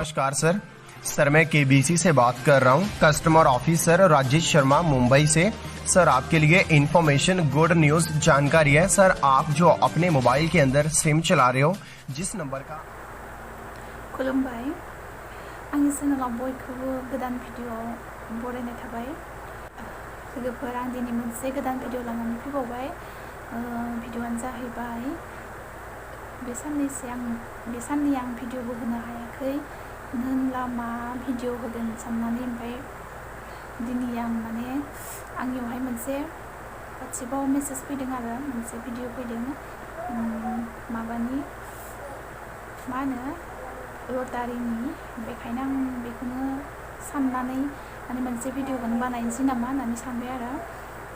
नमस्कार सर मैं केबीसी से बात कर रहा हूँ। कस्टमर ऑफिसर राजेश शर्मा मुंबई से। सर आपके लिए इन्फॉर्मेशन गुड न्यूज़ जानकारी है। सर आप जो अपने मोबाइल के अंदर सिम चला रहे हो जिस नंबर का खुलुमबाय आंनि चेनेलाव बयखौबो गोदान भिडिअ बरायनाय थाबाय। लोगोफोर आं दिनै मोनसे गोदान भिडिअ लानानै फैबावबाय। भिडिअआनो जाहैबाय बे साननै आं भिडिअबो होनो हायाखै होनब्ला मा भिडिअ होगोन साननानै ओमफ्राय दिनै आं माने आंनियावहाय मोनसे वाट्सएपआव मेसेज फैदों आरो मोनसे भिडिअ फैदों माबानि मा होनो लटारिनि। बेखायनो आं बेखौनो साननानै माने मोनसे भिडिअखौनो बानायनोसै नामा होननानै सानबाय आरो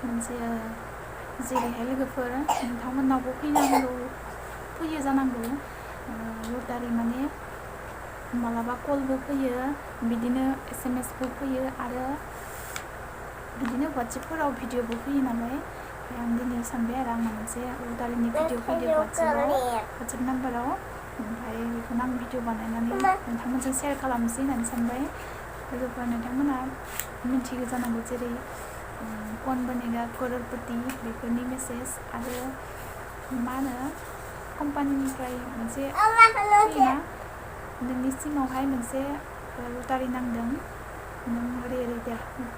मोनसे जेरैहाय लोगोफोर नोंथांमोननावबो फैयो जानांगौ लटारि माने मालाबा कलबो फैयो बिदिनो SMS बो फैयो आरो बिदिनो वाट्सएपफोराव भिडिअबो फैयो नालाय आं दिनै सानबाय आरो आंना मोनसे लटारिनि भिडिअ फैदों वाट्सएप नाम्बाराव ओमफ्राय बेखौनो आं भिडिअ बानायनानै नोंथांमोनजों शेयार खालामनोसै होननानै सानबाय। लोगोफोर नोंथांमोना मिथियो जानांगौ जेरै कौन बनेगा करोड़पति बेफोरनि मेसेज आरो मा होनो कम्पानिनिफ्राय मोनसे फैयोना नोंनि सिमावहाय मोनसे लटारि नांदों नों ओरै दे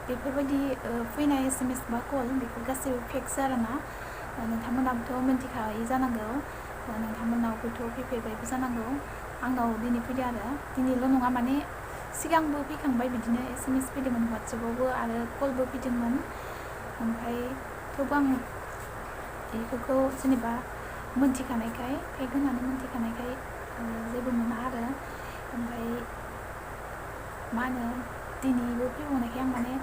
बेफोरबायदि फैनाय SMS बा कल बेफोर गासैबो फेक्स आरोना नोंथांमोनाबोथ' मिन्थिखायो जानांगौ नोंथांमोनावबोथ' फैफेरबायबो जानांगौ। आंनाव दिनै फैदों आरो दिनैल' नङा माने सिगांबो फैखांबाय बिदिनो SMS फैदोंमोन वाट्सएपआवबो आरो कलबो फैदोंमोन। ओमफ्राय थेवबो आं बेफोरखौ जेनेबा मोनथिखानायखाय फेक होननानै मोनथिखानायखाय जेबो मोना आरो ओमफ्राय मा होनो दिनैबो फैबावनायखाय आं माने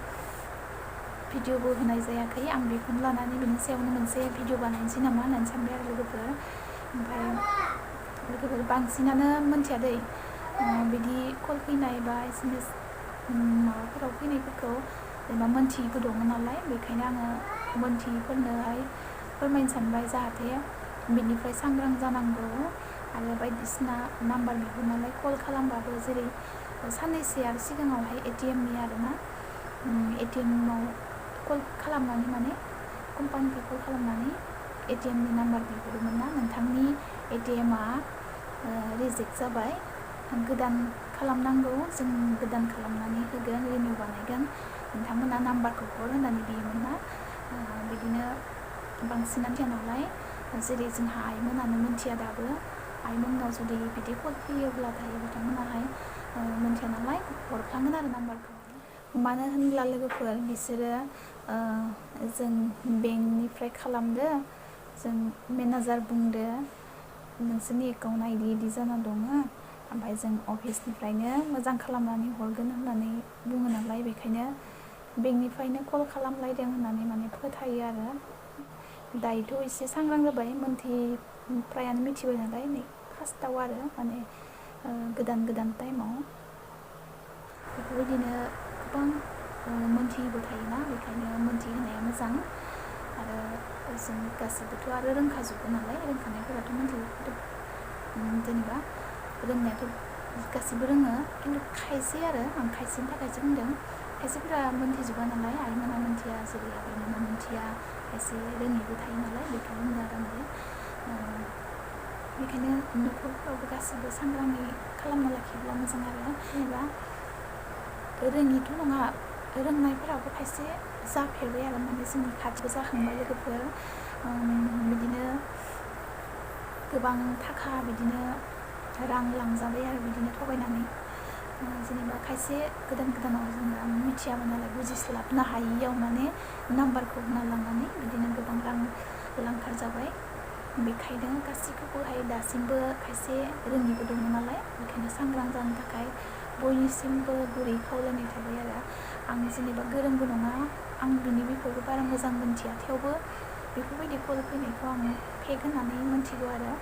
भिडिअबो होनाय जायाखै। आं बेखौनो लानानै बेनि सायावनो मोनसे भिडिअ बानायनोसै नामा होननानै सानबाय आरो लोगोफोर। ओमफ्राय लोगोफोर बांसिनानो मोनथिया दै बिदि कल फैनाय बा SMS माबाफोराव फैनायफोरखौ जेनेबा मोनथियैबो दङ नालाय बेखायनो आङो मोनथियैफोरनोहाय फोरमायनो सानबाय जाहाथे बिनिफ्राय सांग्रां जानांगौ आरो बायदिसिना नाम्बार बिहरनानै कल खालामबाबो जेरै साननैसो आरो सिगाङावहाय ATMनि आरोना ATMआव कल खालामनानै माने कम्पानिखौ कल खालामनानै ATMनि नाम्बार बिहरोमोन ना नोंथांनि ATMआ रिजेक्ट जाबाय गोदान खालामनांगौ जों गोदान खालामनानै होगोन रिनिउ बानायगोन नोंथांमोना नाम्बारखौ हर होननानै बियोमोन ना बिदिनो बांसिनानो मिथिया नालाय जेरै जोंहा आइमोनानो मिथिया दाबो आइमोननाव जुदि बिदि कल फैयोब्लाथाय बिथांमोनाहाय मिथिया नालाय हरफ्लाङोन आरो नाम्बारखौ। मानो होनब्ला लोगोफोर बिसोरो जों बेंकनिफ्राय खालामदो जों मेनेजार बुंदो नोंसोरनि एकाउन्टआ इदि जाना दङ ओमफ्राय जों अफिसनिफ्रायनो मोजां खालामनानै हरगोन होननानै बुङो नालाय बेखायनो बेंकनिफ्रायनो कल खालामलायदों होननानै माने फोथायो आरो दायोथ' एसे सांग्रां जाबाय फ्रायानो मिथिबाय नालाय नै फार्स्टआव आरो माने गोदान टाइमाव बेफोरबायदिनो गोबां मोनथियैबो थायोना बेखायनो मोनथिहोनाया मोजां आरो जों गासैबोथ' आरो रोंखाजोबो नालाय रोंखानायफोराथ' मोनथिजोबो जेनेबा रोंनायाथ' गासैबो रोङो खिन्थु खायसे आरो आं खायसेनि थाखायसो बुंदों खायसेफोरा मोनथिजोबा नालाय आइमोना मोनथिया जेरै आबैमोना मोनथिया खायसे रोङैबो थायो नालाय बेखायनो बुंदों आरो आङो बेखायनो न'खरफ्रावबो गासैबो सांग्राङै खालामना लाखियोब्ला मोजां आरो जेनेबा रोङिथ' नङा रोंनायफोराबो खायसे जाफेरबाय आरो माने जोंनि खाथियाव जाखांबाय लोगोफोर बिदिनो गोबां थाखा बिदिनो रां लांजाबाय आरो बिदिनो थगायनानै जेनेबा खायसे गोदानाव जोङो मिथियामोन नालाय बुजिस्लाबनो हायियाव माने नाम्बारखौ होना लांनानै बिदिनो गोबां रां लांखार जाबाय। बेखायनो गासैखौबोहाय दासिमबो खायसे रोङिबो दङ नालाय बेखायनो सांग्रां जानो थाखाय बयनिसिमबो गुरै खावलायनाय थाबाय आरो आं जेनेबा गोरोंबो नङा आं बिनि बिखयबो बारा मोजां मोनथिया थेवबो बेफोरबायदि कल फैनायखौ आं फेक होननानै मोनथिगौ आरो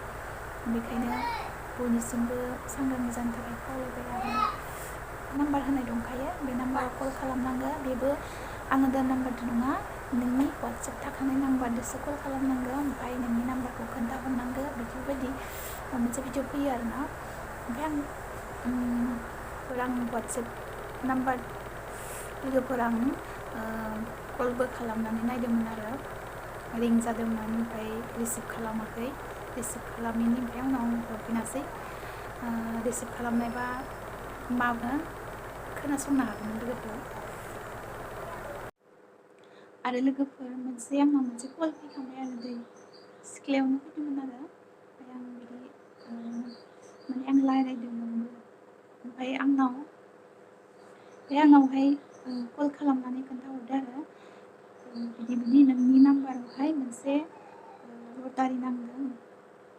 बेखायनो बयनिसिमबो सांग्रां जानो थाखाय खावलायबाय आरो नाम्बार होनाय दंखायो बे नाम्बाराव कल खालामनांगौ बेबो आलादा नाम्बारजों नङा नोंनि वाट्सएप थाखानाय नाम्बारजोंसो कल खालामनांगौ ओमफ्राय नोंनि नाम्बारखौ खोन्थाहरनांगौ बेफोरबायदि मोनसे भिडिअ फैयो आरोना ओमफ्राय आं लोगोफोर आं WhatsApp नाम्बार लोगोफोर आं कलबो खालामनानै नायदोंमोन आरो रिं जादोंमोन ओमफ्राय रिसिभ खालामाखै रिसिभ खालामिनि ओमफ्राय उनाव हरफिनासै रिसिभ खालामनायबा माबा खोनासंनो हागोन लोगोफोर आरो लोगोफोर आंनाव मोनसे कल फैखांबाय आरो दै सिख्लायावनो फैदोंमोन आरो ओमफ्राय आं बिदि माने आं रायज्लायदोंमोनबो ओमफ्राय आंनावहाय कल खालामनानै खोन्थाहरदो आरो बिदि नोंनि नाम्बारावहाय मोनसे लटारि नांदों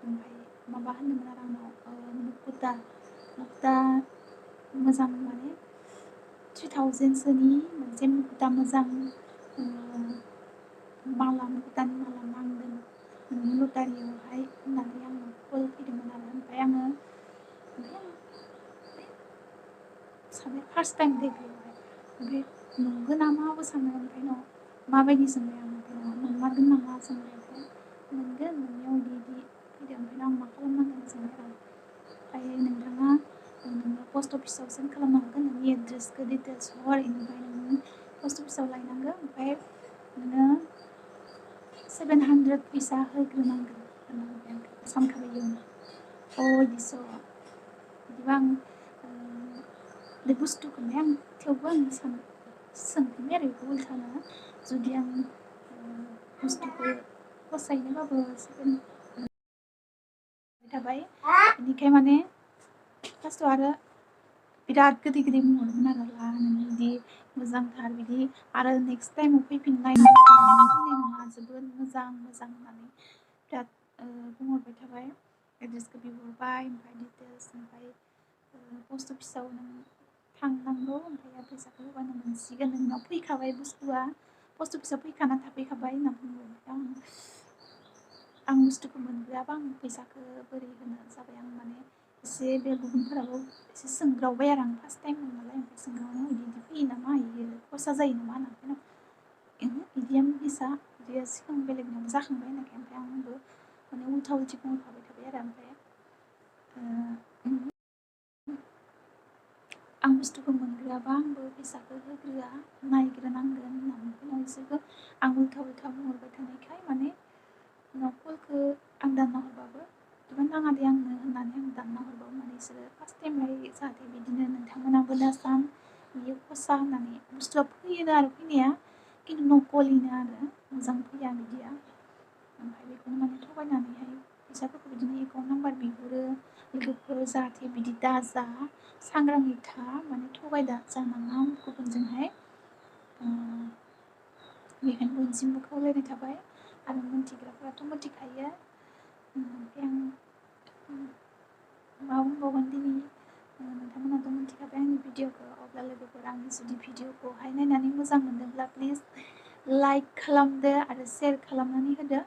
ओमफ्राय माबा होनदोंमोन आरो आंनाव मुकुता मोजां माने 3000सोनि मोनसे मुकुता मोजां मुकुतानि माला नांदों नोंनि लटारियावहाय होननानै आंनाव कल फैदोंमोन आरो ओमफ्राय आङो सानबाय फार्स्ट टाइम दे बेयावहाय ओमफ्राय नंगौ नामाबो सानो ओमफ्राय माबायदि सोंबाय आं ओमफ्राय नंमारगोन नामा सोंबाय ओमफ्राय मोनगोन नोंनियाव बिदि फैदों ओमफ्राय आं मा खालामनांगोन सोंबाय आरो ओमफ्राय नोंथाङा नोङो पस्ट अफिसाव सेन्ड खालामनो हागोन नोंनि एड्रेसखौ डिटेल्स हर बेनिफ्राय नोङो पस्ट अफिसाव लायनांगौ ओमफ्राय नोङो 700 फैसा होग्रोनांगोन होननानै आं सानखाबाय इयावनो बिदिस' बिदिबा आं बे बुस्थुखौनो आं थेवबो आं सोंफिनबाय आरो बेखौ उल्थानो जुदि आं बुस्थुखौ फसायनोबाबो थाबाय बेनिखाय माने फार्स्टआव आरो बिराद गोदै बुंहरदोंमोन आरो नों बिदि मोजांथार बिदि आरो नेक्स्ट टाइमाव फैफिननाय नङा जोबोद मोजां होननानै बिराद बुंहरबाय थाबाय एड्रेसखौ बिहरबाय ओमफ्राय डिटेल्स ओमफ्राय पस्ट अफिसाव नों थांनांगौ ओमफ्राय फैसाखौ होबानो मोनसिगोन नोंनाव फैखाबाय बुस्थुआ पस्ट अफिसाव फैखाना थाफैखाबाय होनना बुंबाय आं बुस्थुखौ मोनग्रोआबा आं फैसाखौ बोरै होनो जाबाय आं माने एसे बे गुबुनफोराबो एसे सोंग्रावबाय आरो आं फार्स्ट टाइम नालाय ओमफ्राय सोंग्रावनायाव बिदि फैयो नामा बियो खरसा जायो नामा होननानै बिदियानो फैसा बिदिया सिगां बेलेगनियावबो जाखांबाय होननायखाय ओमफ्राय आंबो माने उल्था उल्थि बुंहरखाबाय थाबाय आरो ओमफ्राय आं बुस्थुखौ मोनग्रोआबा आंबो फैसाखौ होग्रोआ नायग्रोनांगोन होननानै उनाव बिसोरबो आं उल्था बुंहरबाय थानायखाय माने उनाव कलखौ आं दानना हरबाबो बिदिबा नाङा दे आंनो होननानै आं दानना हरबाबो माने बिसोरो फार्स्ट टाइमहाय जाहाथे बिदिनो नोंथांमोनाबो दासान बियो खसा होननानै बुस्थुआ फैयो आरो फैनाया खिन्थु नकलिनो आरो मोजां फैया बिदिया ओमफ्राय बेखौनो माने थगायनानैहाय फैसाफोरखौ बिदिनो एकाउन्ट नाम्बार बिहरो लोगोफोर जाहाथे बिदि दाजा सांग्राङै था माने थगायदा जानाङा गुबुनजोंहाय बेखायनो बयनिसिमबो खावलायनाय थाबाय आरो मोनथिग्राफोराथ' मोनथिखायो ओमफ्राय आं मा बुंबावगोन दिनै नोंथांमोनाथ' मोनथिखाबाय आंनि भिडिअखौ अब्ला लोगोफोर आंनि जुदि भिडिअखौहाय नायनानै मोजां मोनदोंब्ला प्लिज लाइक खालामदो आरो शेयार खालामनानै होदो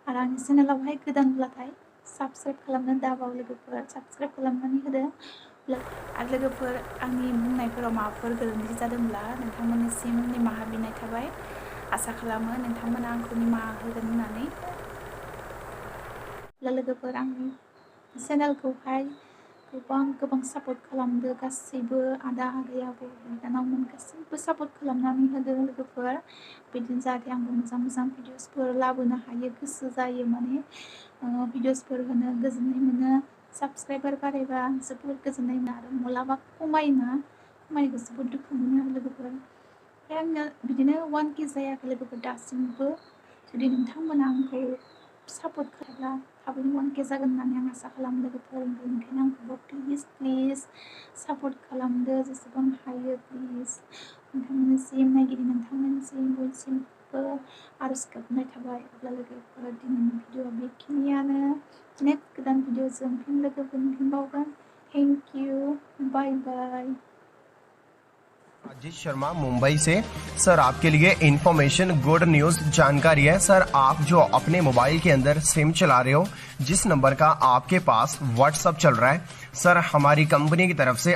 आरो आंनि चेनेलावहाय गोदानब्लाथाय साबस्क्राइब खालामनो दाबाव लोगोफोर साबस्क्राइब खालामनानै होदो आरो लोगोफोर आंनि बुंनायफोराव माबाफोर गोरोन्थि जादोंब्ला नोंथांमोननिसिम निमाहा बिनाय थाबाय आसा खालामो नोंथांमोना आंखौ निमाहा होगोन होननानै लोगोफोर आंनि चेनेलखौहाय गोबां सापर्ट खालामदो गासैबो आदा आगै आबौ बिनानावमोन गासैबो सापर्ट खालामनानै होदो लोगोफोर बिदिनो जाहाथे आंबो मोजां भिडिअसफोर लाबोनो हायो गोसो जायो माने भिडिअसफोर होनो गोजोननाय मोनो साबस्क्राइबार बारायबा जोबोद गोजोननाय मोनो आरो मालाबा खमायनायखौ जोबोद दुखु मोनो आरो लोगोफोर ओमफ्राय आंना बिदिनो 1K जायाखै लोगोफोर दासिमबो जुदि नोंथांमोना आंखौ सापर्ट खालामब्ला थाबैनो 1K जागोन होननानै आं आसा खालामो लोगोफोर ओंखायनो आंखौबो प्लिज सापर्ट खालामदो जेसेबां हायो प्लिज नोंथांमोननिसिम नायगिरि नोंथांमोननिसिम बयनिसिमबो आरज गाबनाय थाबाय अब्ला लोगोफोर दिनैनि भिडिअआ बेखिनियानो नेक्स्ट गोदान भिडिअजों फिन लोगो मोनफिनबावगोन थैंक यू बाय राजेश शर्मा मुंबई से। सर आपके लिए इन्फॉर्मेशन गुड न्यूज जानकारी है। सर आप जो अपने मोबाइल के अंदर सिम चला रहे हो जिस नंबर का आपके पास व्हाट्सएप चल रहा है सर हमारी कंपनी की तरफ से